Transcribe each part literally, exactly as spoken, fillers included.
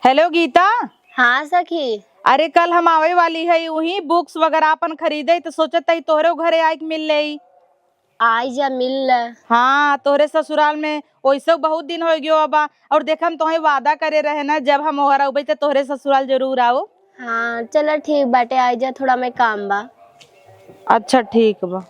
हेलो गीता। हाँ सखी। अरे, कल हम आवे वाली है, उही books वगैरह अपन खरीदे, तो सोचत हई तोहरे घरे आइके मिल लेई। आई जा, मिल ले। हाँ, तोहरे ससुराल में वैसे बहुत दिन हो गयो बा, और देख, हम तोहे वादा करे रहे ना, जब हम ओहर अउबे तो तोहरे ससुराल जरूर आओ। हाँ, चला ठीक बाटे, आई जा, थोड़ा मैं काम बा। अच्छा, ठीक बा।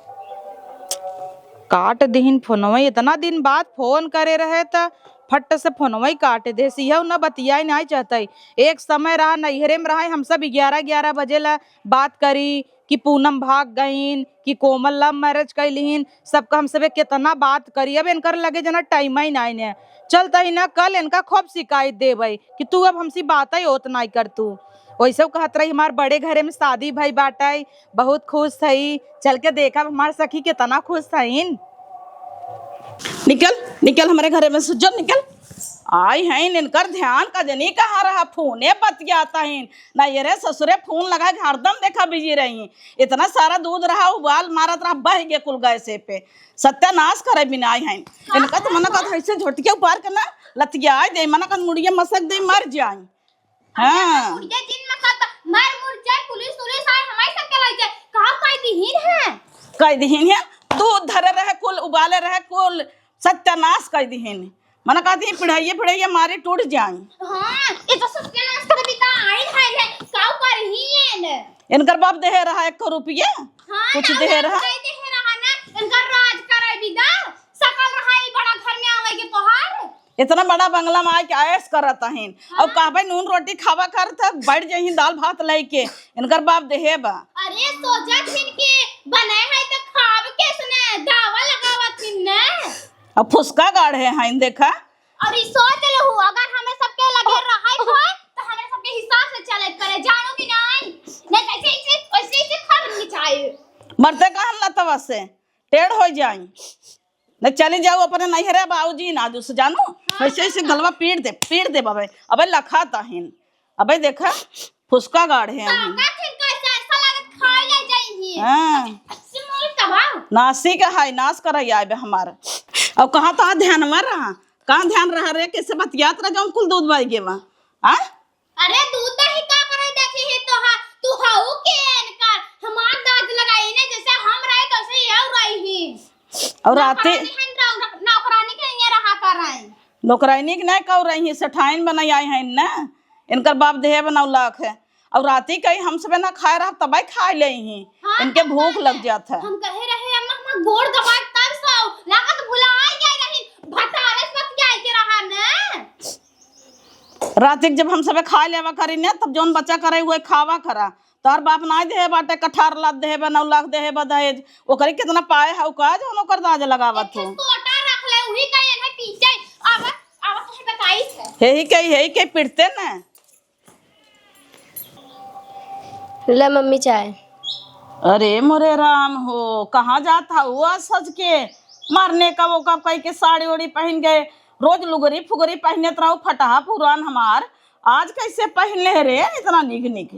काट दिहिन फोनवा, इतना दिन बाद फोन करे रहे त फट से फोनवा ही काट देस। इहउ ना बतियाई नाई चाहतई। एक समय रहा, नैहरे में रहा, हम सब ग्यारह ग्यारह बजे ला बात करी कि पूनम भाग गईन, कि कोमल love marriage कइ लिहिन, सबका हम सबे केतना बात करी। अब इनकर लगे जना टाइम ही नाई ने। चलतही ना, कल इनका खूब शिकायत देबे कि तू अब हमसे बात ही होत नाई कर तू। वैसे कहत रही, हमार बड़े घरे में शादी भई बाटइ, बहुत खुश हई। चल के देखब हमार सखी केतना खुश हईन। निकल, निकल हमरे घरे में से, जो निकल। आई हईन, इनकर ध्यान का जनी कहाँ रहा, फोने बतियात हईन। नैहरे ससुरे फोन लगाए के हरदम देखा busy रही। इतना सारा दूध रहा, उबाल मारत रहा, बह गे कुल गैसे पे। सत्यानाश करे बिना आई हईन। इनका तो मना कहत ऐसे झोटके उपार के ना लतियाए दे, मना कहत मुड़िया मसक दे, मर जाए। हाँ। मुड़िया जिन मसक, मर मुर जाए, पुलिस उलिस आए, हमारे सबके लग जाए। का कह दिहिन है? कह दिहिन है, दूध धरे रहे कुल, उबाले रहे कुल, सत्यानाश कह दिहिन। मना कहती है, पिढ़ाइए पिढ़ाइए मारे टूट जाए। हाँ, ये तो सत्यानाश कर बिता आइन है, है, काऊ कर ही है ने। इनकर बाप देहे रहा एक रुपया, हाँ, कुछ ना, देहे ना, रहा। नहीं देहे रहा ना, इनकर राज करे बिदा, सकल रहा ई बड़ा घर में आवे के तोहार। इतना बड़ा बंगला में आके ऐश करत हईन। और हाँ। कहबे नून रोटी खावा कर त बैठ जइहीं दाल भात लइके। इनकर बाप देहे बा। अरे सोचत हिन कि बने है त खाब कैसने? दावा लगावत हिन ने। अब फुसका गाढ़े हईन देखा। और ई सोच लहू अगर हमें सबके लगे रहे होय त हमरे सबके हिसाब से चले पड़े, जानो कि नाई? नहीं कैसे इसे, कैसे इसे खा लेनी चाहिए। मरते कहन लतवा से टेढ़ हो जाई। न चली जाऊ अपने नैहरे, बाबूजी नाजू से जानू, हाँ, ऐसे ऐसे हाँ। गलवा पीट दे, पीट दे अबे, अबे लखा तहिन, अबे देखा फुसका गाढ़े हैं। ताकत है कैसे ऐसा लागत खाए ले जाई ही। हाँ। ऐसे मोर तबाह। नासी का है, नाश कर आए बे हमार। अब कहाँ तो ध्यान में रहा, कहाँ ध्यान रहा रे, कैसे बतियात रहा जौन कुल दूध बाई गे बा। हाँ? अरे दूध दही का करे देखी ही तो हा, तू हाउ के इनका हमार दांत लगाई ने जैसे हम रहे तैसे यहू रही ही। और राती नौकरानी है, नौ-, नौकरानी के यहाँ रहा कर रहे। नौकरानी के नहीं कह रही ही, सेठाइन बनाई आई हैं ना, इनकर बाप देहे बनाऊ लाख है। और राती कहीं हम सबे ना खाए रहा तबाई खाए ले ही, हाँ, इनके तब भूख कहे, लग जात है। हम कहे रहे अम्मा, अम्मा गोड़ दबाए तब सो, लागत भुला गए रही, भतारे से बतियाए के रहा ना। रात के जब हम सबे खा लेवा करी ने, तब जौन बचा करे, उहे खावा करा। तोहर बाप नाई देहे बाटे, कठार लाद देहे बा, नौ लाख देहे बा दहेज। ओकरे कितना पाए हउ का, जौन ओकर दाज लगावत हो? एक सोटा रख ले, उही का ये है पीछे। अब, अब तो बताई है। हे ही के, हे ही के पिटते ना। ले मम्मी चाय। अरे मोरे राम हो, कहाँ जात हऊ आज सज के? मरने का वो कब कह के साड़ी ओड़ी पहन के रोज लुगरी फुगरी पहनत रहू, फटहा पुरान हमार। आज कैसे पहन ले रे इतना निक निक?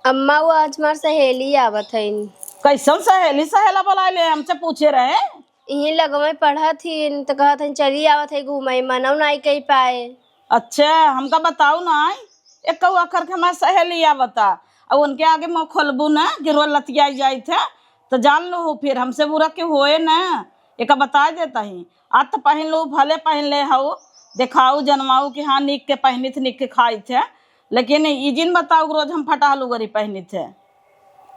अम्मा, वो आज हमार सहेली आवत हईन। कैसन सहेली? सहेला बुलाए ले, हमसे पूछे रहे। यहीं लगवे पढ़त ही, त कहत हईन चली आवत है घूमे, मनौ नाई कही पाए। अच्छा, हमका बताऊ ना, एक कौआ करके हमार सहेली आवता, और उनके आगे मुँह खोलबू ना, गिरवा लतियाई जाइत है, तो जान लो हो, फिर हमसे बुरा के होए ना, एका बताए देता ही। आज तो पहन लो, भले पहन ले हऊ, देखाऊ जनमाऊ कि हाँ, निक के पहनित, निक के खाइत है, लेकिन ई जिन बताऊ कि रोज हम फटाह लुगरी पहनित है,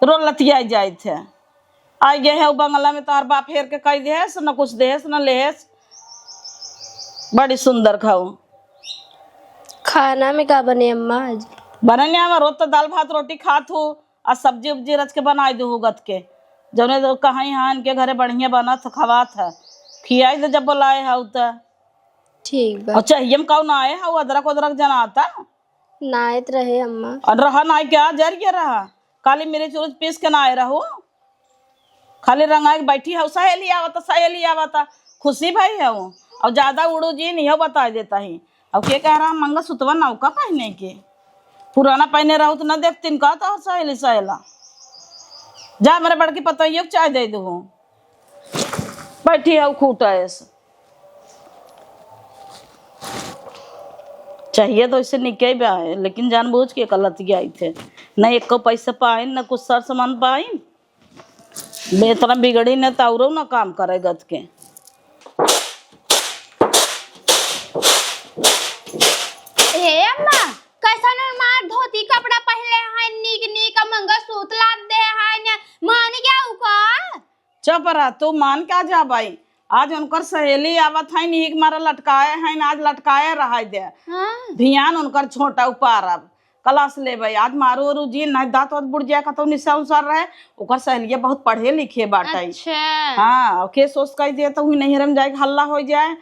रोज लतियाई जाइत है। आई गए है उ बंगला में, तोहर बाप हेर के कई देहेस, न कुछ देहेस, न लेहेस। बड़ी सुंदर खाऊ। खाना में का बने अम्मा आज? बने नहीं, हम रोज तो दाल भात रोटी खात हूँ, आज सब्जी उब्जी रच के बनाई दू गत के। जौने तो कहीं हाँ इनके घरे बढ़िया बनत ह, खवात ह, खियाई दे जब बुलाए हऊ त। ठीक बा। और चाहिए हम कौन आए हऊ, अदरक उदरक जनाता? नायत रहे अम्मा। और रहा नाई क्या, जर के रहा, खाली मिर्च उर्च पीस के ना आए रहू, खाली रंगाई के बैठी हऊ, सहेली आवता, सहेली आवता, खुशी भई हऊ। और ज्यादा उड़ू जी नहीं हो, बता देता ही। अब के कह रहा मंगलसूत्रवा नौका पहने के, पुराना पहने रहू तो न देखतीन का तोहर सहेली सहेला। जा मेरे बड़की पतोहियो के चाय दे दू, बैठी हऊ खूटा ऐसे। चाहिए तो ऐसे निके बा, लेकिन जानबूझ के गलत गया थे। न एको पैसा पाइन, न कुछ सर सामान पाइन। बे इतना बिगड़ी न, त औरो न काम करे गत के। हे अम्मा, कैसन मार धोती कपड़ा पहले हैं, नीक नीक मंगलसूत्र लाद दे हैं, मान गया उ का? चुप रह, तू मान का जा भाई। आज उनकर सहेली आवत है, नीक मारा लटकाए हैं, आज लटकाए रहा दे। हाँ। भियान उनकर छोटा उपार अब क्लास लेबै। आज मारू ओरू जी, नहीं दांत वात बुड़ जाए, कतौ निशा उसार रहे। ओकर सहेलिया बहुत पढ़े लिखे बाटै। अच्छा। हाँ, के सोच कह दे तो हुई नैहर में जाए के हल्ला हो जाए,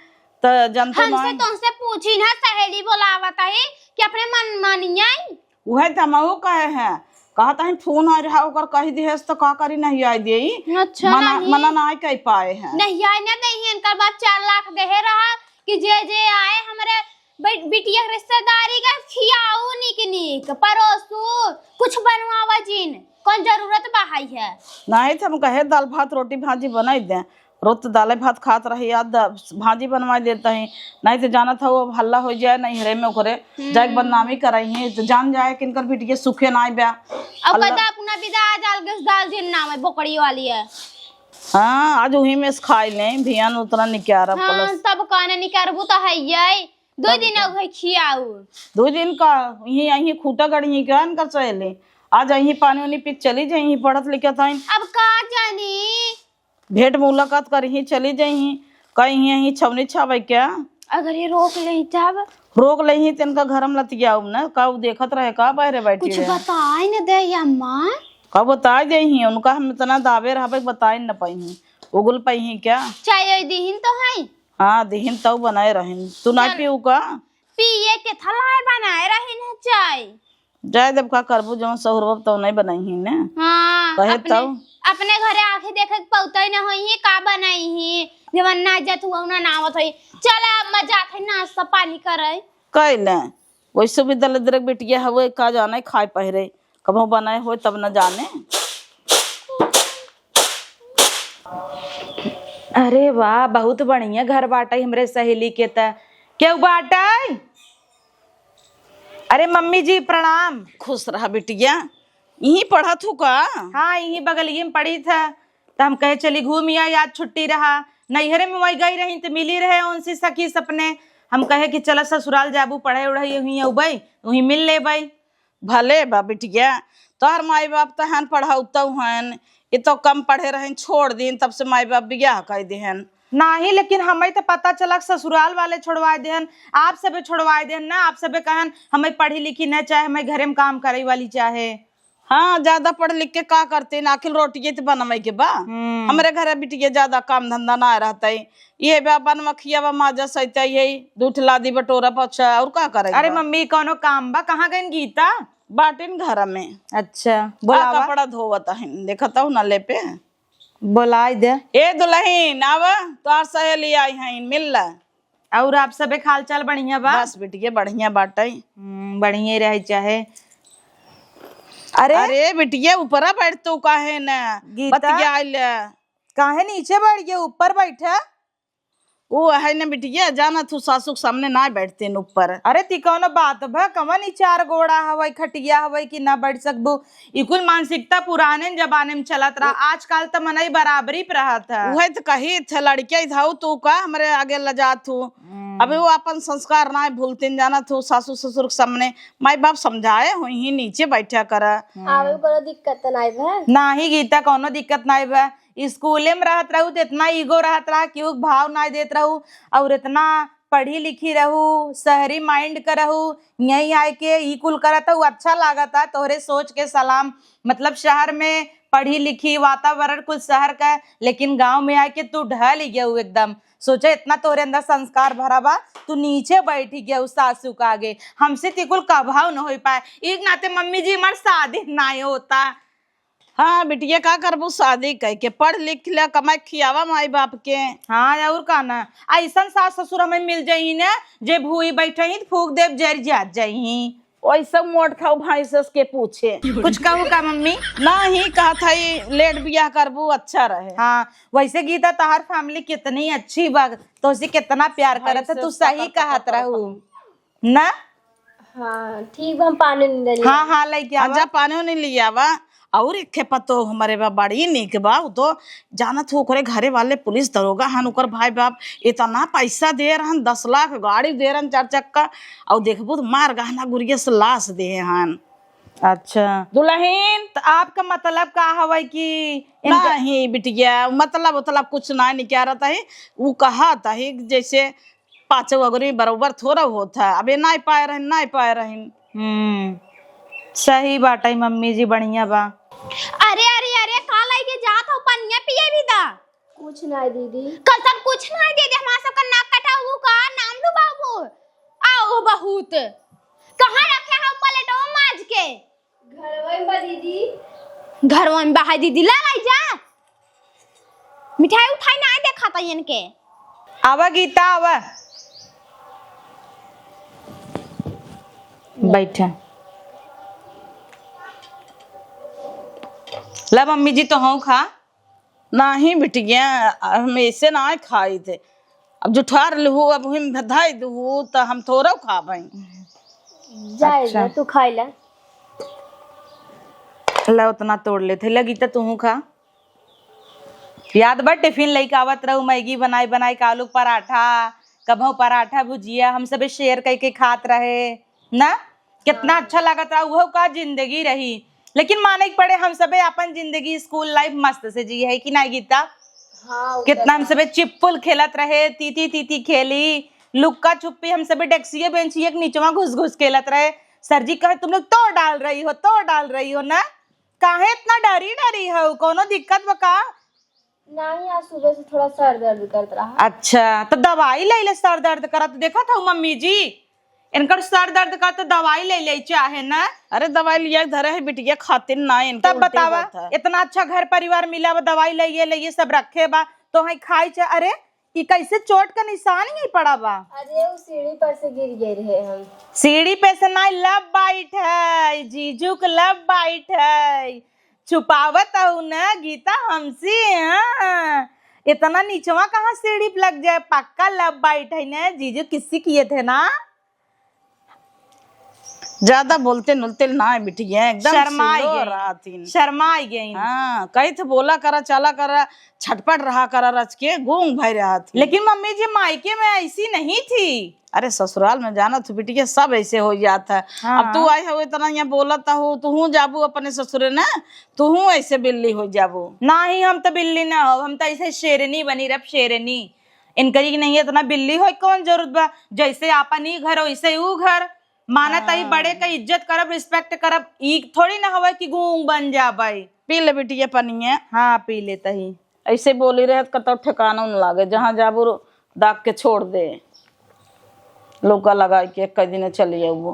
त जनतो हमसे नहीं। तुमसे पूछी ना, सहेली बोलावत है कि अपने मन मानिए। उहे त हमहू कहे हैं, कहत हैं फोन आ रहा, ओकर कह दिहेस त का करी, नहीं आए देई। अच्छा, मना, नहीं। मना नहीं कह पाए हैं। नहीं आए ना देही, इनकर बाप चार लाख देहे रहा कि जे जे आए हमरे बे-, बिटिया के रिश्तेदारी का खियाऊ नीक नीक, परोसू, कुछ बनवावा जिन, कौन जरूरत बा है? नहीं त हम कहे दाल भात रोटी भाजी बनाई दे, रोज तो दाले भात खात रही, आज द-, भाजी बनवा देता ही, नहीं तो जानत हो अब हल्ला हो जाए नैहरे में ओकरे, हम्म। जाए के बदनामी करई ही, तो जान जाए कि इनकर बिटिया सुखे ना बा। अब हल्ला कदा अपना विदा आ जाल गैस दाल जिन नाम है, बोकड़ी वाली है। हाँ, आज वही में से खाई ले, भियान उतना निकारा हाँ, प्लस। तब काने निकारबू तो है ये, दो तब दिन का? हो गए खियाऊ। दो दिन का, यहीं, यहीं खूटा गड़ी ही क्या इनकर सहेली, आज यहीं पानी उनी पी चली जाए, यहीं पढ़त लिखत हैं। अब का जानी? भेंट मुलाकात करही चली जइही, कहीं यहीं छौनी छावे क्या? अगर ये रोक लेही तब? रोक लेही त इनका घर में लतियाउब न, का उ देखत रहे का बहरे बैठी कुछ रहे? बताई न दे अम्मा। का बताई देही, उनका हम इतना दावे रहबे बताई न पइही, उगल पइही क्या? चाय ओय दीहिन तो है? हाँ दीहिन तउ बनाए रहिन, तू ना चल। पीऊ का? पिए के थलाए बनाए रहिन है चाय। जाए देब का करबू, जौन सहुरबा तौन नहीं बनइही ने। हाँ, कहे अपने, तौ? अपने घरे आँखी देखे के पौतई न होइही, का बनइही, जवन ना जत हुआ ना, ना आवत होई। चल अब मैं जात है नाश्ता पानी करे। कइले, वैसे भी दलिद्र के बिटिया हवे, का जाने खाए पहिरे, कबहू बनाए होए तब न जाने। अरे वाह, बहुत बढ़िया घर बाटइ हमरे सहेली के त। केहू बाटइ? अरे मम्मी जी प्रणाम। खुश रहा बिटिया। इहीं पढ़त हू का? हाँ, इहीं बगलिए में पढ़ी था, त हम कहे चली घूम आई, आज छुट्टी रहा। नैहरे में वही गई रही त मिली रहे उनसे सखी सपने, हम कहे कि चला ससुराल जाबू पढ़े उढ़े, यहीं अउबई, वहीं मिल लेबई। भले बा बिटिया, तोहर माई बाप तहन पढ़ौतौ हन, ये तो कम पढ़े रहन, छोड़ दीन, तब से माई बाप बियाह कइ देहन। नाही, लेकिन हमइ त पता चलक ससुराल वाले छोड़वाए देहन, आप सबे छोड़वाए देहन ना, आप सबे कहन हमइ पढ़ी लिखी न चाहे, हमइ घरे में काम करइ वाली चाहे। हाँ, ज्यादा पढ़ लिख के का करतीन, आखिर रोटिये त बनवइ के बा। हम्म। हमरे घरे बिटिया ज्यादा काम धंधा ना रहतइ, ये बा बनवा खियावा माजा सहित यही दू ठे लादी बटोरा पोछा, और का करइ अरे बा? मम्मी, कौनो काम बा? कहाँ गइन गीता? बाटिन घर में। अच्छा, आ, बोलावा। कपड़ा धोवत हइन, देखत हऊ ना ले पे। बोलाइ दे। ए दुलहिन, आवा, तोहार सहेली आई हइन, मिल ला। और आप सबे के हाल चाल बढ़िया बा? बस बिटिया, बढ़िया बाटइ। हम्म, बढ़िया रहे चाहे। अरे? अरे बिटिया, ऊपरा बैठ तू, काहे न गीता? बतिया ले। काहे नीचे बैठ गए, ऊपर बैठा। उ है न बिटिया, जानत हू सासू के सामने ना बैठतीन ऊपर। अरे ती कौनो बात भा, कवन ई चार गोड़ा हवइ, खटिया हवइ कि ना बैठ सकबू? ई कुल मानसिकता पुराने जमाने में चलत रहा, उ- आजकल त मनई बराबरी पे रहत है। उहे त कही थे, लड़किया इधाऊ तू का हमरे आगे लजात हू? हम्म। अबे वो अपन संस्कार ना भूलतीन, जानत हू सासू ससुर के सामने माई बाप समझाए होइहीं, नीचे बैठा करा। हम्म। आवे में कोनो दिक्कत त नाई बा? नाही गीता, कोनो दिक्कत नाई बा। स्कूले में रहत रहू त इतना ईगो रहत रहा, केहू के भाव नाई देत रहू, और इतना पढ़ी लिखी रहू, शहरी mind क रहू, यहीं आए के ई कुल करत हऊ, अच्छा लागत है तोहरे सोच के सलाम। मतलब शहर में पढ़ी लिखी, वातावरण कुछ शहर का, लेकिन गाँव में आए के तू ढल गयू एकदम। सोचे इतना तोहरे अंदर संस्कार भरा बा, तू नीचे बैठी गयू सासू के आगे। हमसे ती कुल कभाव न होइ पाए। एक नाते मम्मी जी हमार शादी नाई होता। हाँ बिटिया, का करबू शादी कइ के, पढ़ लिख ले, कमाए खियावा माई बाप के। हाँ और का ना, अइसन सास ससुर हमें मिल जइहीं ने, जे भूई बैठइहीं त फूँक देब जरि जात जइहीं। ओइसे मोट खाऊ भैंसस के पूछे। कुछ कहू का मम्मी? नाही, कहत हई late बियाह करबू अच्छा रहे। हाँ, वैसे गीता तोहार family कितनी अच्छी बा, तोहसे कितना प्यार करत है, तू भैंसस सही का कहत रहू। ना? हाँ, ठीक बा, हम पानी नहीं ले हाँ, हाँ, लइके हाँ, आवा। जा पानी उनी ले आवा। और एक ठे पतोह हमरे बा, बड़ी नीक बा। उ तो जानत हो, ओकरे घरे वाले पुलिस दरोगा हन, ओकर भाई बाप इतना पैसा दे रहन, दस लाख गाड़ी दे रहन, चार चक्का। और देखबू तो मार गहना गुरिया से लाश दे हन। अच्छा। दुलहिन, त आपका मतलब का हवै कि इनका नहीं बिटिया, मतलब, मतलब कुछ ना निकालत है। उ कहत है कि जैसे पाँचों अगुरी बरोबर थोड़ा होत है। अबे नाई पाए रहन, नाई पाए रहन। हम्म, सही बात है मम्मी जी, बढ़िया बा। अरे, अरे, अरे, का लइके जात हो? पनिया पिए भी दा। कुछ ना दीदी। कसन कुछ ना दीदी, हमार सबका नाक कटाऊ का नाम लू बाबू। आओ बहुत। कहाँ रखे हो प्लेटवा माज के? घरवा में बा दीदी। घरवा में बा है दीदी, ला लाई जा। मिठाई उठाई ना देखा था इनके। आवा गीता, आवा। बैठा। ला मम्मी जी, तो हूँ खा। नाही बिटिया, हम ऐसे ना खाई थे। अब जुठार लहू, अब हम धधाई दहू, त हम थोड़ा खाबई। जाए अच्छा। जा, तू खाई ला। ला, उतना तोड़ लेते। लगी त तू खा। याद बा, टिफिन लेके आवत रहू, मैगी बनाई बनाई, आलू पराठा, कभौ पराठा भुजिया, हम सबे शेयर करके खात रहे ना। कितना हाँ। अच्छा लागत रहा, उहो का जिंदगी रही। लेकिन माने के पड़े, हम सबे अपन जिंदगी, स्कूल लाइफ मस्त से जी है कि ना गीता? हाँ, उ कितना तो हम बा। सबे चिप्पुल खेलत रहे, तीती तीती खेली, लुक्का छुप्पी, हम सबे डेस्किये बेंचिये के नीचवा घुस घुस खेलत रहे। सर जी कहे, "तुम लोग तोड़ डाल रही हो, तोड़ डाल रही हो ना, काहे इतना डरी डरी हो, कोनो दिक्कत बा का?" नाही, आज सुबह से थोड़ा सर दर्द करत रहा। अच्छा, तो दवाई ले ले सर दर्द करत। देखत हऊ मम्मी जी, इनकर सर दर्द का तो दवाई ले ले चाहे ना। अरे, दवाई लिया के धरे है बिटिया खातिर ना, इनका तब उल्टी बतावा, होत है। इतना अच्छा घर परिवार मिला बा, दवाई ले ये, ले ये सब रखे बा, तो है खाई चाहे। अरे, ई कैसे चोट का निशान ही पड़ा बा? अरे, उ सीढ़ी पर से गिर गए रहे हम। सीढ़ी पे से ना, love bite है, जीजू के love bite है। छुपावत हऊ ना गीता हमसे, हाँ। इतना नीचवा कहाँ सीढ़ी पे लग जाए, पक्का love bite है ना, जीजू किसी किए थे ना। ज्यादा बोलते नुलते ना बिटिया, एकदम शर्माई slow गई। रहतिन। शर्माई गई। हाँ, कही थे बोला करा, चला करा, छटपट रहा करा, रच के गूंग भई रहतिन। लेकिन मम्मी जी, मायके में ऐसी नहीं थी। अरे, ससुराल में जाना तू बिटिया, सब ऐसे हो जात है। हाँ। अब तू आई हो, इतना यहाँ बोलत हो, तू हूँ जाबू अपने ससुरे ना, तू हूँ ऐसे बिल्ली हो जाबू। नाही, हम तो बिल्ली ना हो, हम तो ऐसे शेरनी बनी रब, शेरनी। इनकरी की नहीं, इतना बिल्ली होई कौन जरूरत बा? जैसे आपन ई घर, वैसे ऊ घर। माना तही हाँ। बड़े का इज्जत करब, respect करब। ई थोड़ी ना हवे कि गूंग बन जाबे। पी ले बिटिया पनिया। हाँ, पी ले तही। ऐसे बोली रहे त कतौ ठिकाना न लागे। जहाँ जाबू रो-, दाग के छोड़ दे। लौका लगाई के एक दिन चली आबू।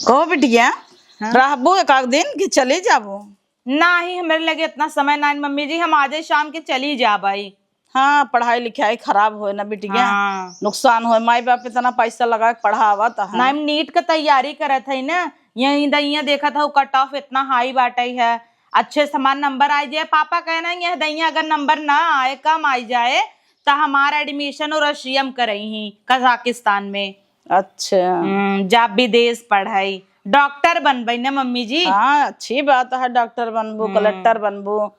कहो बिटिया, हाँ? रहबू एक आध दिन कि चली जाबू? नाही, हमरे लगे इतना समय नाही मम्मी जी, हम आजे शाम के चली जाबई। हाँ, पढ़ाई लिखाई खराब होए ना बिटिया, हाँ। नुकसान होए, माई बाप इतना पैसा लगा के पढ़ावत है। नाही, हम नीट के तैयारी करत है ना, यही दैया देखत हऊ cut off इतना high बाटे है, अच्छे समान नंबर आई जाए। पापा कहना यह दैया अगर नंबर ना आए, कम आई जाए, त हमार admission और रशियम करई ही कजाकिस्तान में। अच्छा। हम्म, जा विदेश पढ़ाई, डॉक्टर बनबई ना मम्मी जी। हाँ, अच्छी बात है, डॉक्टर बनबू, हम्म। कलेक्टर बनबू,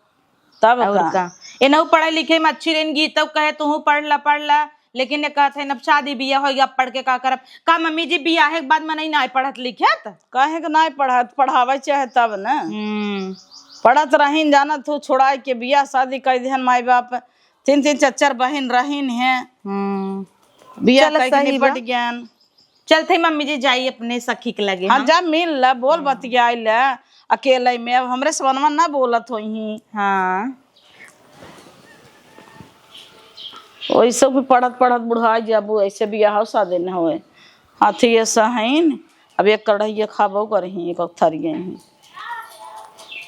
तब और का? का? एनहू पढ़े लिखे में अच्छी रहन, गीतऊ कहे, "तूहू पढ़ ला, पढ़ ला," लेकिन ये कहत है, "अब शादी बियाह होई, अब पढ़ के का करब?" का मम्मी जी, बियाहे के बाद मनई नाय पढ़त लिखत? काहे के नाय पढ़त? पढ़ावे चाहे तब न। हम्म। पढ़त रहीन, जानत हू, छोड़ाई के बियाह शादी कई दिहन माई बाप। तीन तीन चार चार बहिन रहीन हैं। हम्म। बियाह चल, कई के सही निपट बा। गयन। चलत हई मम्मी जी, जाई अपने सखी के लगे हाँ, हम। जा मिल ल, बोल हम्म। बतियाई ल। अकेले में अब हमरे सवनवा ना बोलत होई। हाँ। वैसे भी पढ़त पढ़त बुढ़ाई जाबू, ऐसे बियाह शादी न होए। हाथी ये सहइन, अब एक कढ़ैया खाबो करही, एक थरिया ही।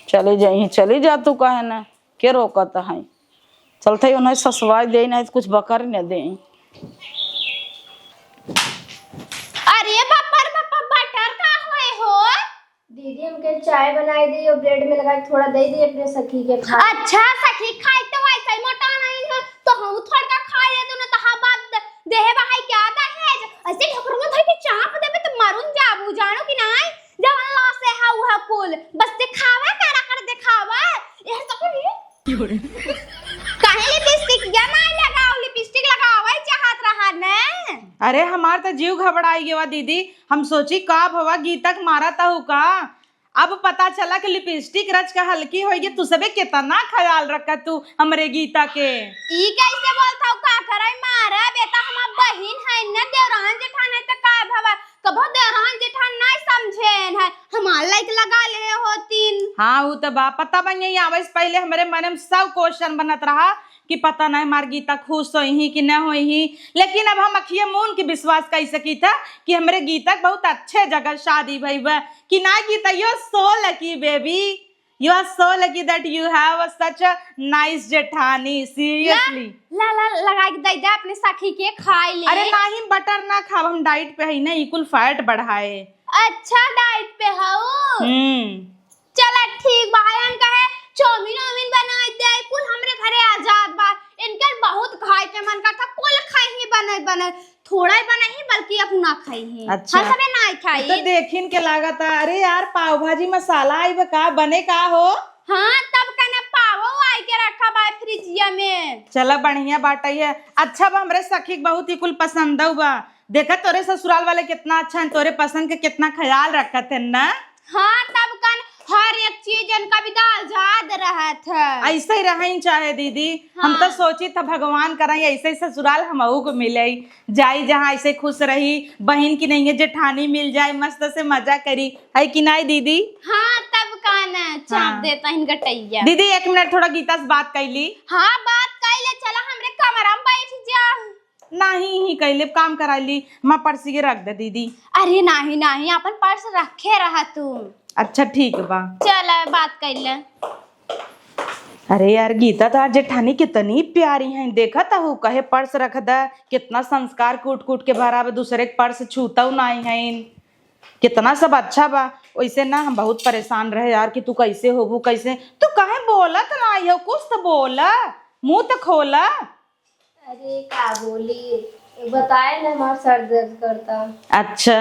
चली जाई, चली जा तू, काहे न, के रोकत है? चलत हई उन्हें ससवाई देई, नहीं तो कुछ बकर न देई। अरे बाप रे बाप, बटर का होए हो? दीदी, हमके चाय बनाई दी और ब्रेड में लगा के थोड़ा दे दी अपने सखी के खा। अच्छा, सखी खाई तो वैसे ही मोटा नहीं है, तो हम थोड़ा का खा ले, तूने तो हाँ बात दे, देहे बहाई क्या दहेज? ऐसे ढकरुआ भाई के चाय बस दिखावा करा कर, दिखावा। यार तो करिए। काहे लिपस्टिक या ना लगाओ, लिपस्टिक लगावे चाहत रहा ने। अरे, हमार तो जीव घबराई गवा दीदी। हम सोची, का भवा, गीता के मारा तहु का? अब पता चला कि लिपस्टिक रच के हल्की होई गई। तू सबे कितना ख्याल रखा तू हमरे गीता के। ई कैसे बोलत हऊ? का करे मारा बेटा, हमार बहिन है न, देवरान जेठान है, त का भवा? कबो देवरान जेठान नहीं समझेन है, हमार लाइक लगा ले होतीन। हाँ, उ त बा। पता बा, यही आवे से पहले हमरे मन में सब क्वेश्चन बनत रहा कि पता नहीं हमार गीता खुश होई ही कि न होई ही, लेकिन अब हम अखिए मून के विश्वास कर सकी था कि हमरे गीता के बहुत अच्छे जगह शादी भई बा। कि ना गीता, you are so lucky baby, you are so lucky that you have such a nice जेठानी, seriously। ला, ला, लगा के दे दे अपने सखी के, खाई ले। अरे नहीं, बटर ना खाब, हम डाइट पे है ना, ई कुल फैट बढ़ाए। अच्छा, डाइट पे हऊ? हम्म। चला ठीक बा, हम कहे चाउमीन वाउमीन बनाई दे, कुल हमरे घरे आजाद बा। इनकर बहुत खाए के मन करता, कुल खाई ही बने बने, थोड़ा ही बनाई बल्कि अपना खाई ही। अच्छा। हर सबे ना खाई। तो देखिन के लागत है। अरे यार, पाव भाजी मसाला आई बा का, बने का हो? हाँ, तब कने पावो आई के रखा बा फ्रिजिया में। चला बढ़िया बाटे है। अच्छा बा, हमरे सखी के बहुत ही कुल पसंद बा। देखा तोरे ससुराल वाले कितना अच्छा है, तोरे पसंद के कितना ख्याल रखत है ना। हाँ, तब कन हर एक चीज इनका भी दाल जाद रहत है। ऐसे ही रहन चाहे दीदी, हम तो हाँ। सोची था भगवान कराई ऐसे ही ससुराल हमहू को मिले, जाई जहाँ ऐसे खुश रही, बहिन की नहीं है जेठानी मिल जाए, मस्त से मजा करी, है कि नहीं दीदी? हाँ, तब का ना, चाप हाँ। देता है इनका टैया। दीदी एक मिनट, थोड़ा गीता से बात कर ली। हाँ, बात कर ले, चला हमरे कमरा में बैठ जा। नाही ही कैले, काम कराई ली, हमार पर्स ये रख दे दीदी। अरे नाही नाही, अपन पर्स रखे रहा तू। अच्छा ठीक बा। चल बात कर ले। अरे यार गीता, तोहार जेठानी कितनी प्यारी हैं, देखत हऊ कहे पर्स रख दे, कितना संस्कार कूट कूट के भरा बा, दूसरे के पर्स छूतऊ नाही हैं, कितना सब अच्छा बा। वैसे ना हम बहुत परेशान रहे यार कि तू कैसे होबू, कैसे, तू काहे बोलत नाही हो, कुछ तो बोला, मुंह तो खोला। अरे का बोली, बताए ना हमार सर दर्द करता। अच्छा,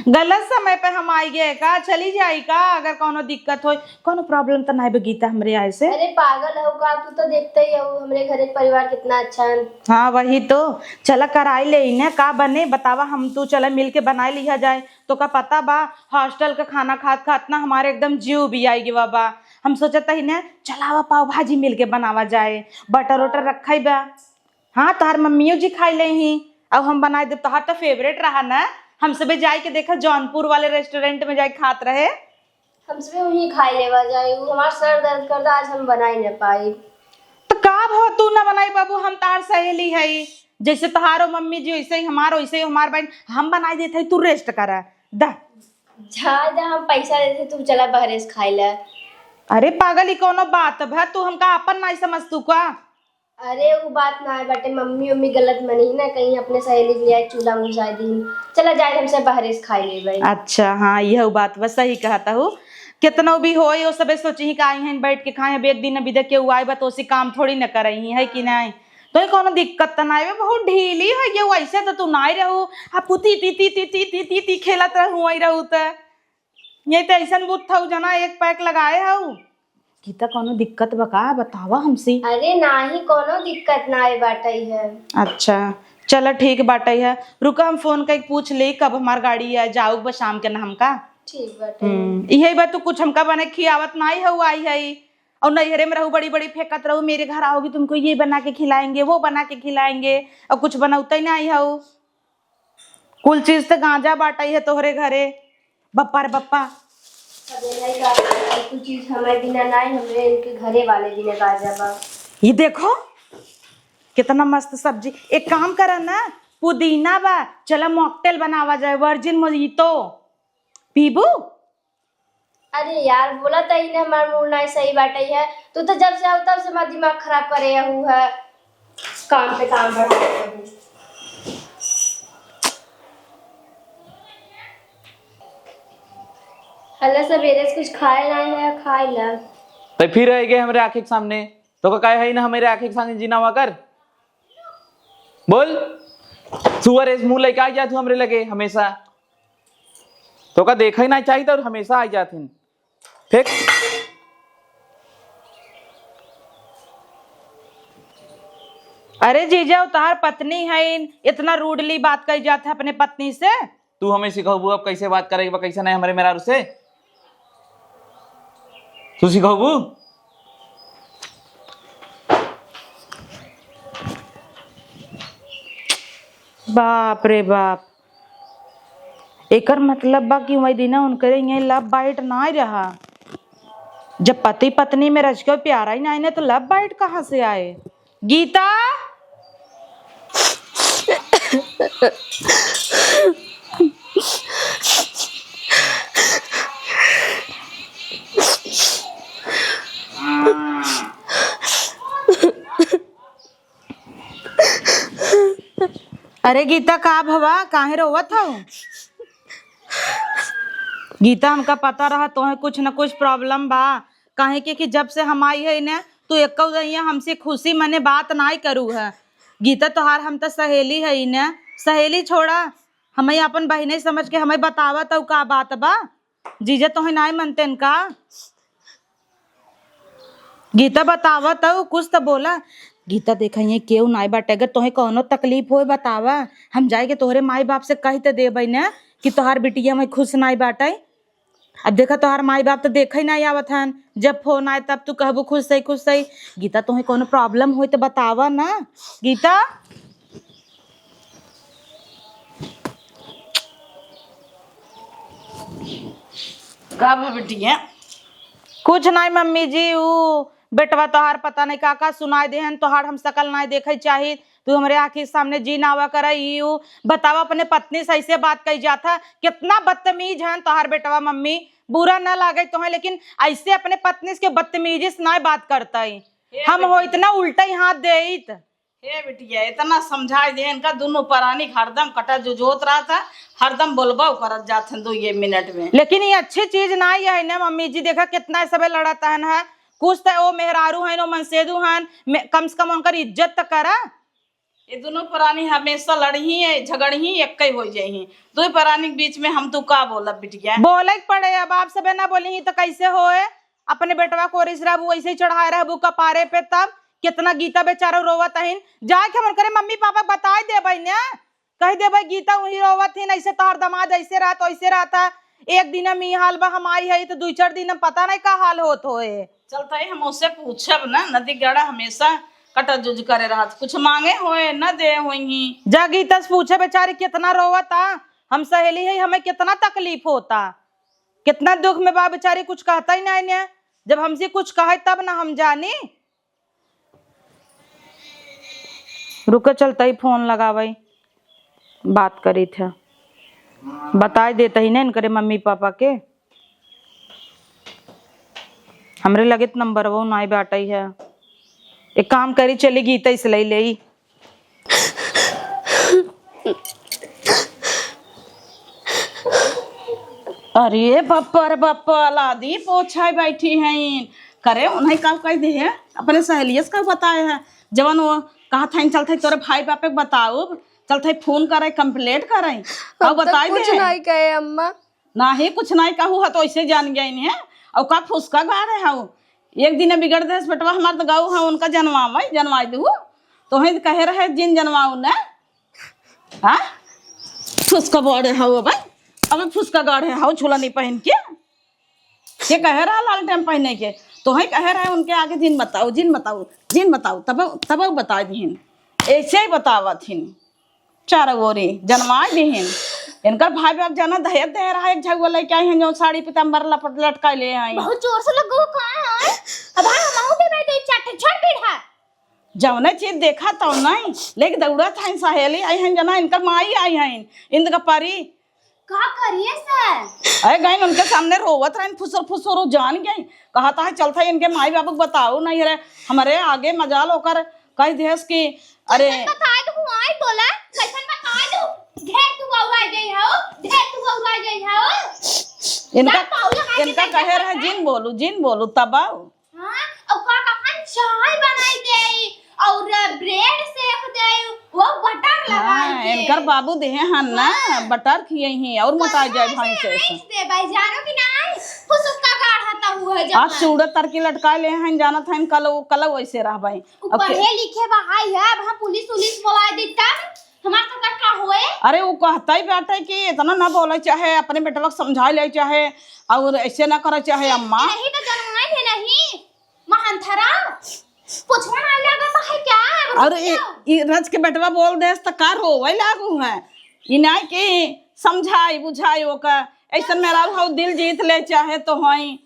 गलत समय पे हम आई गए का? चली जाई का अगर कौनो दिक्कत होई? कौनो प्रॉब्लम तो नहीं बा गीता हमरे आए से? अरे पागल हो का, तू तो देखते ही हो हमरे घर के परिवार कितना अच्छा है। हाँ वही तो, चला कराई ले इन्हें, का बने बतावा, हम तू चला मिल के बनाए लिया जाए। तो का पता बा हॉस्टल का खाना खात खात ना हमारे एकदम जीव भी आई गवा बा। हम सोचत ही ना चलावा पाव भाजी मिल के बनावा जाए, बटर वटर रखा ही बा। हाँ, तोहार मम्मियो जी खाई ले ही, अब हम बनाई देब। तोहार तो फेवरेट रहा ना, हम सबे जाए के देखा जौनपुर वाले रेस्टोरेंट में जाए खात रहे। हम सबे वहीं खाई लेवा जाए, उ हमार सर दर्द करता, आज हम बनाई ना पाई। तो का भो तू ना बनाई बाबू, हम तोहार सहेली है, जैसे तोहारो मम्मी जी वैसे ही हमार, वैसे ही हमार बहन, हम बनाई देत है, तू रेस्ट करा। दा। जा जा, हम पैसा देते, तू चला बहरे से खाई ले। अरे पागल, ई कौनो बात भा, तू हमका अपन नहीं समझ तू का? अरे उ बात ना है बाटे, मम्मी उम्मी गलत मनी ना, कहीं अपने सहेली के लिए चूल्हा में घुसा दी। चला जाए, हमसे बहरे से खाई ले भाई। अच्छा हाँ, यह बात बस सही कहत हऊ। कितनो भी होए, वो सबे सोची ही का आई हैं बैठ के खाए, अब एक दिन बिदे के उ आए बा तो उसी काम थोड़ी न करई ही, है कि नहीं? तो ये कौनो दिक्कत तो नहीं बे, बहुत ढीली हो गई, वैसे तो तू नहीं रहू। हाँ, पुती ती ती ती ती ती ती ती खेलत रहू, वही रहू त। ये तो ऐसन बूथ था जना एक पैक लगाए हऊ। गीता कौनो दिक्कत बा का, बतावा हमसे। अरे नाही, कौनो दिक्कत ना है बाटे है। अच्छा, चला ठीक बाटे है, रुका हम फोन करके पूछ ले कब हमार गाड़ी आ जाऊ बा शाम के ना हमका। ठीक बाटे। हम्म, इहे बा, तू कुछ हमका बने खियावत नाही हऊ आई है। और नैहरे में रहू, बड़ी बड़ी फेंकत रहू, मेरे घर आओगी तुमको ये बना के खिलाएंगे, वो बना के खिलाएंगे, और कुछ बनौते नाही हऊ। कुल चीज तो गांजा बाटई है तोहरे घरे, बप्पा रे बप्पा। अबे नहीं का, कुल चीज हमारे बिना नाही, हमरे इनके घरे वाले बिना गांजा बा। ये देखो कितना मस्त सब्जी। एक काम करा ना, पुदीना बा, चला मॉकटेल बनावा जाए, वर्जिन मोजितो पीबू? अरे यार, बोला त ही ना, हमार मूड ना सही बाटे है। तू तो जब से आओ तब से हमार दिमाग खराब करे हू है, काम पे काम बढ़ा दे हू। हले सवेरे से कुछ खाए ना है, खाए ला। तो फिर रह गए हमरे आँखी के सामने, तो का काहे है ना हमरे आँखी के सामने जीना हुआ कर? बोल, सुअर ऐस मुंह लेके आ जात हूँ हमरे लगे हमेशा। तो का देखा ही ना चाहिए और हमेशा आ जात हूँ। फेंक। अरे जीजा, उ तहार पत्नी है, इतना रूडली बात कही जात है अपने पत्नी से। तू हमें सिखौबू अब कैसे बात करे के बा, कैसे नहीं हमरे मेहरारू से? तू सिखौबू? बाप रे बाप, एकर मतलब बा कि वही दिना उनकरे यहाँ लव बाइट नाई रहा। जब पति पत्नी में रच के प्यारा ही नाई ना, तो लव बाइट कहाँ से आए? गीता, अरे गीता, का भवा, काहे रोवत हऊ? गीता, हमका पता रहा तोहे कुछ न कुछ प्रॉब्लम बा, काहे के कि जब से हम आई है ने, तू एको दहिया हमसे खुशी मने बात नाई करू है। गीता, तोहार हम त सहेली है ने, सहेली छोड़ा, हमें अपन बहिने समझ के हमें बतावा तऊ का बात बा। जीजा तोहे नाई मनतेन का? गीता, बतावा तऊ, कुछ त बोला। गीता, देखा, ये केहू नाई बाटे, अगर तोहे कौनो तकलीफ होए, बतावा, हम जाए के तोहरे माई बाप से कह त देबै न कि तोहार बिटिया में खुश नाई बाटे। अब देखा, तोहार माई बाप त देखे नाई आवत हन, जब फोन आए तब तू कहबू खुश सही, खुश सही। गीता, तोहे कौनो प्रॉब्लम होए त बतावा ना। गीता, का भा बिटिया? कुछ नाई मम्मी जी, ऊ बेटवा तोहार पता नहीं का का सुनाई देहन, तोहार हम शकल नाई देखे चाही, तू हमरे आँखी के सामने जी ना आवा करे। ई ऊ बतावा, अपने पत्नी से ऐसे बात कही जात है, कितना बदतमीज हन तोहार बेटवा मम्मी। बुरा ना लागे तोहे, लेकिन ऐसे अपने पत्नी से बदतमीजी से नाई बात करतई। हे हम हो बेटी। इतना उल्टा ही हाथ देइत। हे बिटिया, इतना समझाई दे इनका, दोनों परानी हरदम कटा जुझोत रहत है, हरदम बोलबो करत जात हैं दो ये मिनट में। लेकिन ये अच्छी चीज ना ही है ना मम्मी जी, देखा कितना सबे लड़त हन है, कुछ तो ओ मेहरारू हन, ओ मनसेदू हन, मे-, कम से कम उनकर इज्जत तो करा। ये दोनों परानी हमेशा लड़ही है, झगड़ही, एक ही हो जाही। दो परानी के बीच में हम तू का बोलब बिटिया? बोले के पड़े, अब आप सबे ना बोली तो कैसे होए? अपने बेटवा को रिस रहबू, ऐसे ही चढ़ाए रहबू कपारे पे, तब कितना गीता बेचारा रोवत हइन। जाके हमन करे मम्मी पापा के बताए देबै ने, कह देबै गीता वही रोवत हइन, ऐसे तोहर दामाद ऐसे रहत, ऐसे रहत है। एक दिन में ई हाल बा, हम आई है तो दुई चार दिन में पता नहीं का हाल होत होए। चलता है, हम उससे पूछब ना, नदी गड़ा हमेशा कटा जुझ करे रहत, कुछ मांगे होए न दे होई। जा गीता से पूछे बेचारी कितना रोवत आ, हम सहेली है, हमें कितना तकलीफ होता, कितना दुख में बा बेचारी, कुछ कहता ही नहीं ने। जब हमसे कुछ कहे तब ना हम जानी। रुके, चलता ही फोन लगावे, बात करी थे, बताए देता ही ना इनकरे मम्मी पापा के। हमरे लगे त नंबर वो नाई बाटई है। एक काम करी, चली गीता इस लई लेई। अरे बप्पा रे बप्पा, लादी पोछाए बैठी हैं। करे उन्हें का कह दे है, अपने सहेलियस का बताए है, जवन वो कहा था चलते तोरे भाई बापे के बताओ, चलते फोन करे, कंप्लेंट करे, का हम तो बताए कुछ दे। नहीं कहे अम्मा। नाही, कुछ नाही कहू ह तो ऐसे जान गया इन्हें। और का फुसका गाड़े हऊ? एक दिन बिगड़ देस बेटवा हमार तो गऊ ह उनका जनवावे, जनवाई दू। तो ही कहे रहे जिन जनवाऊ ने। हाँ? फुसका गाड़े हऊ अब। अब फुसका गाड़े हऊ झूला नहीं पहन के। ये कहे रहा लाल टाइम पहने के। तो ही कहे रहे उनके आगे जिन बताऊ, जिन बताऊ, जिन बताऊ। तब, तब बता दीन। ऐसे ही बतावत हिन। चारों ओरी जनवाई दिहिन। इनकर भाई बाप जाना दहेज दे रहा, एक झगुआ लेके आई हैं, जो साड़ी पीताम्बर लपट लटकाए ले आई। बहुत जोर से लगो का है? अब हाँ, हमहू भी बैठे चट छट बैठा। जौने चीज देखा तो नहीं, लेके दौड़त हैं, सहेली आई हैं, जना इनकर माई आई हैं, इंद का परी। का करिए सर? अरे गइन उनके सामने रोवत रहन, फुसुर फुसुर, वो जान गई। कहता है चलता है इनके माई बाबू को बताओ, नहीं रे, हमारे आगे मजाल होकर कह देस कि अरे कैसन बताए दू, आई बोला, कैसन बताए दू? ढेर तू बउरा गई हो, ढेर तू बउरा गई हो। इनका, जा पाऊ लगा के इनका बैठा कहे रहे, बैठा। जिन बोलू, जिन बोलू, तब आओ। हाँ, और का कहन चाय बनाई दे, और ब्रेड सेक दे, वो बटर लगा हाँ, के। इनकर बाबू देहे हन ना, हाँ। बटर खिए ही, और तो मोटा जाए भैंस से। दे भाई, जानो कि नहीं? फुसुक्का गाढ़ा हुआ है आज जमाना। चूड़ा तरकी लटकाए ले हैं, जानत हैं, कल वो, कल वैसे रहबे। उ अब के- पढ़े लिखे बा, हाय है, अब हम पुलिस उलिस बोलाए दी तब हमार सबका का होए? अरे, वो कहता ही बाटे कि इतना ना बोले चाहे, अपने बेटवा के समझाए ले चाहे, और ऐसे ना करे चाहे, अम्मा। यही तो जनमाए थे नहीं, महंथरा। पूछवा ना लगा तो है क्या? और ई, ई रच के बेटवा बोल देस त का रोवे लागू है? ई नाई कि समझाई बुझाई ओका, ऐसन मेहरारू हऊ दिल जीत ले चाहे तो हई,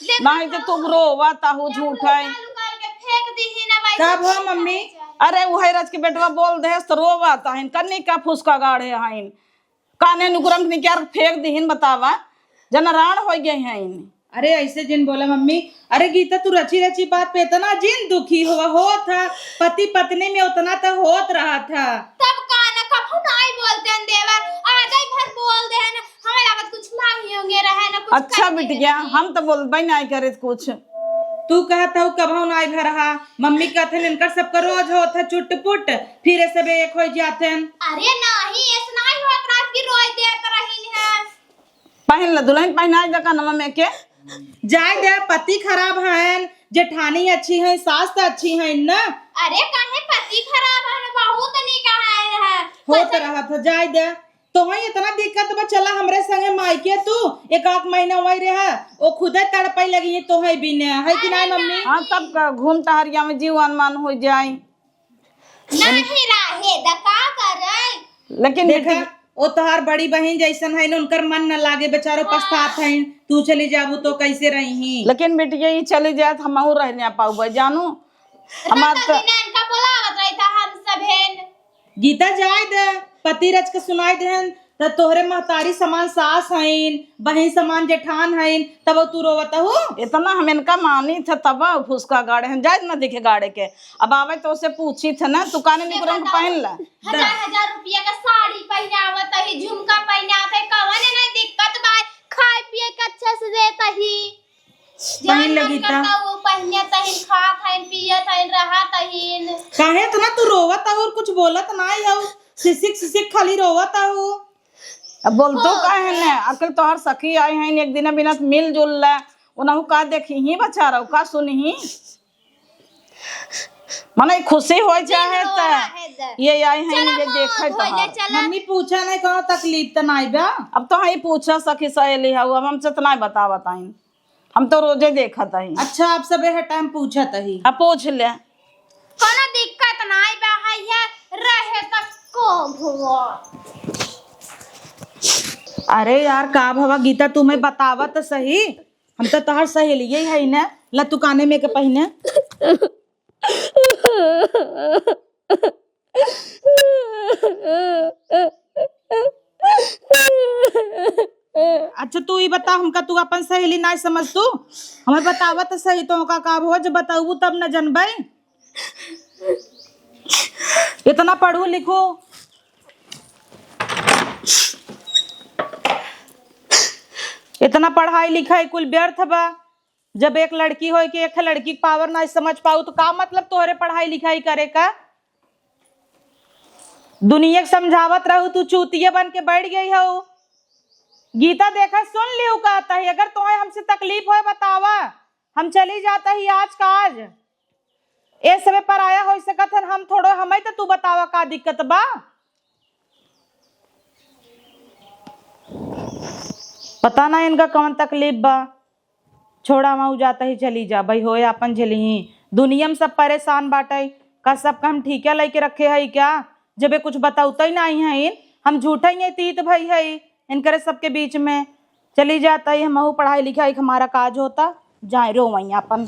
देखा नाई तो तो। तुम रोवा ताहू झूठ है। चालू करके फेंक दीही ना भाई, कब हो मम्मी? अरे उहे रच के बेटवा बोल देस त रोवा ताहिन, कन्नी का फुसका गाढ़े हईन। काने नुकुरम के निकाल के फेंक दिहिन, बतावा, जना राण हो गए हैं इन। अरे ऐसे जिन बोला मम्मी। अरे गीता, तू रची रची बात पे इतना जिन दुखी हुआ, होत है, पति पत्नी में उतना तो होत रहा था। तब का ना, कभू नाई बोलते हैं देवर, आधा ही भर बोल दे हैं ना, हमें लागत कुछ ना ही होंगे रहे ना कुछ अच्छा करते बिटिया, रहे। हम तो बोलबे नाई करे कुछ। तू कहत हऊ कभू नाई भरहा, मम्मी कहत हन इनकर सबका रोज होत है चुटपुट, फिर ऐसे बे एक हो जात हन। अरे नाही, ऐसे नाही होत रात की रोज देत रही है। पहन ले दुल्हन, पहनाए दे कानवा में के। जाए दे, पति खराब हन, जेठानी अच्छी है, सास तो अच्छी है ना। अरे काहे पति खराब है, बहुत निक है। होत रहा था, जाए दे। तोहई इतना दिक्कत बा, चला हमरे संगे मायके तू एक आध महीना वही रहा, ओ खुदे तड़पई लगी है तोहई बिना, है कि नाई मम्मी? हाँ, तब का घूम टहरिया में जीव अनमान हो जाई। नाही रहे, द का करे? लेकिन देखा, देखा, ओ तोहार बड़ी बहिन जैसन है न, उनकर मन न लागे, बेचारो हाँ। पछतात है, तू चली जाबू तो कैसे रही? लेकिन बिटिया, ई चली जाए तो हमहू रह ना पाउबे, जानू। हमार तो तो बिना इनका बोलावत रही था हम सभेन। गीता, जाए दे, पति रच के सुनाई देहन, त तोहरे महतारी समान सास हईन, बहिन समान जेठान हईन, तब तू रोवत हऊ? इतना हम इनका मानी थे, तब फुसका गाड़े हैं, जाए न दिखे गाड़े के। अब आवे तो उसे पूछी थे ना, तू काने निकुरम के पहन ला। हजार हजार रुपया का साड़ी पहनावत ही, झुमका पहनावत ही, कवन नहीं दिक्कत बा, खाए पिए के अच्छे से देत ही। पहन जौन ले मन गीता। करता वो पहिनत हईन, खात हईन, पियत हईन, रहत हईन। काहे इतना तू रोवत हऊ और कुछ बोलत नाई हऊ? सिसिक सिसिक खाली रोवत हऊ। अब बोलतो हो। काहे ने? आखिर तोहार सखी आई हईन, एक दिन बिना मिलजुल ले, उनहु का देखिही बेचारा, का सुनिही? मने खुशी हो जाए जिन त रोवा है द। ये आई हईन, चला ये माँ, देखे धोए ले तोहार। चला। मम्मी पूछा नहीं कौनो तकलीफ त नाई बा? अब तो हई पूछा सखी सहेली हऊ, अब हमसे त नाई बतावत आइन। हम तो रोजे देखत हई। अच्छा, आप सबे हर टाइम पूछत हई। अब पूछ ले। कोनो दिक्कत नाई बा, है ये रहे त को भवा। अरे यार, का भवा गीता, तू हमें बतावा त सही। हम तो तोहार सहेलिये हई ना। ला तू काने में के पहिने। अच्छा, तू ई बता, हमका तू अपन सहेली नाई समझ तू? हमें बतावा त सही, तोहका का हो, जब बताऊ तब न जनबे। इतना पढ़ू लिखू, इतना पढ़ाई लिखाई कुल व्यर्थ बा। जब एक लड़की होय के एक लड़की के power ना समझ पाऊ, तो का मतलब तोहरे पढ़ाई लिखाई करे का? दुनिया के समझावत रहू, तू चूतिया बन के बैठ गई हऊ। गीता, देखा, सुन लिहू, कहत ही, अगर तोहे हमसे तकलीफ होय, बतावा, हम चली जात ही आज का आज। ए समय पराया हो सकत हन, हम थोड़ो, हमें तो तू बतावा का दिक्कत बा? पता ना इनका कौन तकलीफ बा। छोड़ा, वहाँ जाता ही चली जा भाई, होए आपन झेली ही। दुनिया में सब परेशान बाटे, का सबका हम ठीके लेके रखे हई क्या? जबे कुछ बतौते ही नहीं है, हम झूठे ही तीत भई है इनकरे सबके बीच में। चली जाता ही, हमहू पढ़ाई लिखाई हमारा काज होता, जाए रो वहीं आपन।